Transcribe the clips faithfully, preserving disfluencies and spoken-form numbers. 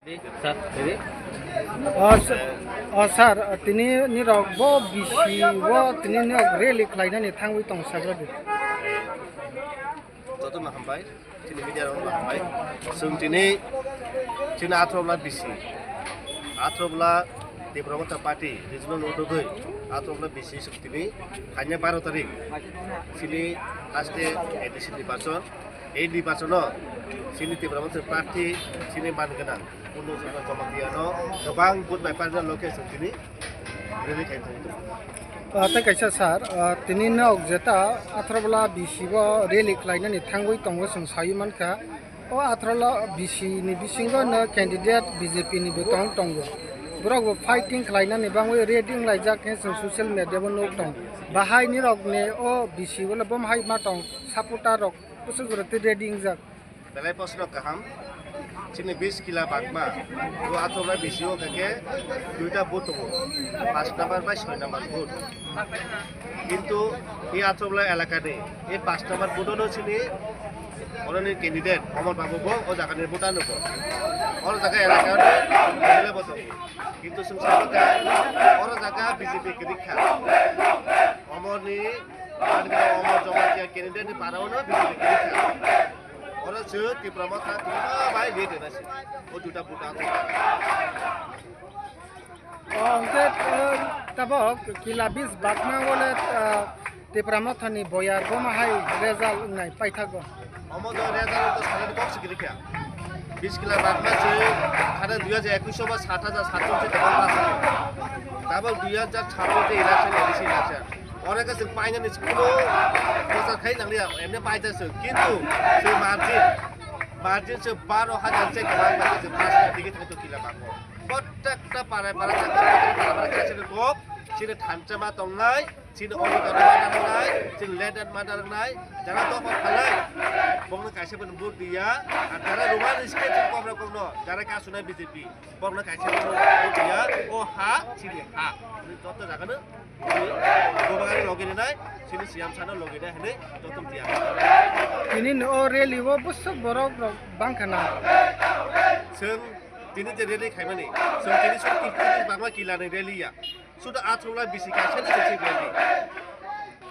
Sir, ready? O, sir, o, sir, tini nirok bo bisi o tini nirok rally khlainani thangwi tong sagra di. Jotono hambai, chini media rok hambai. Chwng tini chini athro bla bisi, athro bla Tipra Motha Party regional utugwi athro bla bisi chwng tini khaina baro tarik chini haste A D C nirbachon. Ei nirbachano chini Tipra Motha Party chini man gwnang Purno Chandra Jamatia no kwbang vote bai parna loke chwng tini rally khai thangwi tongo. Ah, tei kaisa sir, ah, tini nok jeta athro bla bisi o rally khlainani thangwi tongo chwng sawi mankha. O athro bla bisi ni bisingo no candidate B J P ni bo tong tongo. Borok bo fighting khlainani bangwi ready wnglaijak khe chwng social media o nuk tongo. Bahai nirok ni o bisi o le bom hai ma tong supporter rok. Bwswk jora tei ready wngjak. Belai proshno kaham. Chini bish kila bagma, o athobla bisi o khe duita booth tongo, paanch number bai soi number booth. Kintu e athobla elaka ni e paanch number booth o no chini oroni candidate Omor Babu bo o jaga ni booth ano bo. Oro jaga elaka ni bele bo tongo. Kintu sung sa oro jaga B J P kwrwi kha. Omor ni Ani khe omo Jamatia candidate ni para o no B J P kwrwi kha. Oro se Tipra Motha tongma bai lead rwna se. O duita buta. O, hwnkhe, eh, tabok kila bish bagma o le, eh, Tipra Motha ni boyar boma hai result wngnai paithago. Omo do result to salani kok se kwrwi kha. Bish kila bagma se khana dui hajar ekush o ba sat hajar satso se tongma pass. Tabok dui hajar chhabbish se election, A D C election. Oro khe chwng painani kuno prochar khai nang liya, emne paijak chwng, kintu chwng margin, margin chwng baro hajar se kwbang bai chwng pass khai tigi thangto kila bango. Protekta parai parai chwng parai parai kaisa ni kok, chini thansa ma tongnai, chini odhikar ma nangnai, chini land and ma nangnai, jara dopha phalai, bongno kaisa bini vote diya, ar jara Roman state chwng kok rok kokno, jara kasunai B J P. Borokno kaisa borok ya, o ha, chini ha. Hwnwi joto jagano, hwnwi, gobagani logi rinai, chini C M sano logi rinai hwnwi joto tiya. Tini no o rally o bwswk borok rok bangkha na. Chwng tini je rally khaimani, chwng tini song kiri bangma kila ni rally ya. Suda athwrwla bisi kaisa ni se rally.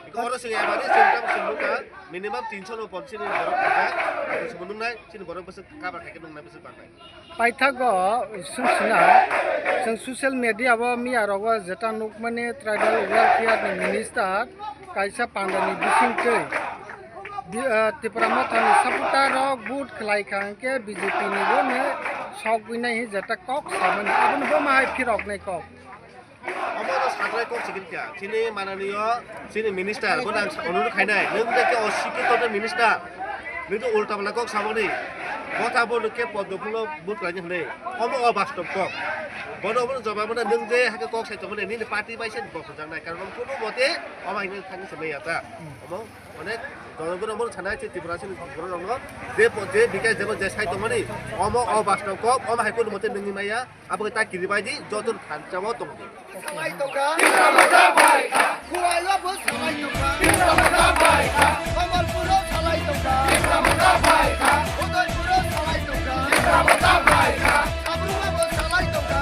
Iko oro chwng yabani chwng tam chwng nukha, minimum tinso no ponchini borok khaijak, abo chwng nuknai, chini borok bwswk cover khaikhe nuknai bwswk bangnai. Paithago sungsina, chwng social media o miya rogo jeta nukmani tribal welfare ni minister kaisa pandani bisingtwi bi-, ah, Tipra Mothani supporter rok vote khlai kha hwnkhe B J P ni bo ni sogwi nai hi jeta kok samani, abono bo mahai phiroknai kok. Omo no sakrai kok sikiri kya. Chini mananiyo, chini minister, bo nang sa-, onuru khainai. Nwng de ke osikito de minister. Nwng de ulta pala kok saboni. Botha bo ke poddo phulo but kani hne. Omo o bastop kok. Bono omo jawab mana nwng de hake kok sai tongmani. Nini party bai se bok jangnai. Karon kuno mote omo hine thani se meya ta. Omo onek jonogon omo sanai che Tripura sini Tripura rokno. Je po-, je bikai jebo je sai tongmani. Omo o bastop kok. Omo hai kuno mote nwngni maya. Abo ta kiri bai di, joto thansa o tong di. Salai tongkha. Khwai o bo salai tongkha. Sambalpur o salai tongkha. Udaipur o salai tongkha. Sabrumo bo salai tongkha.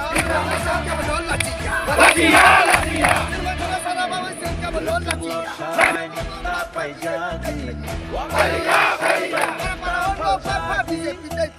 Para para o B J P dai.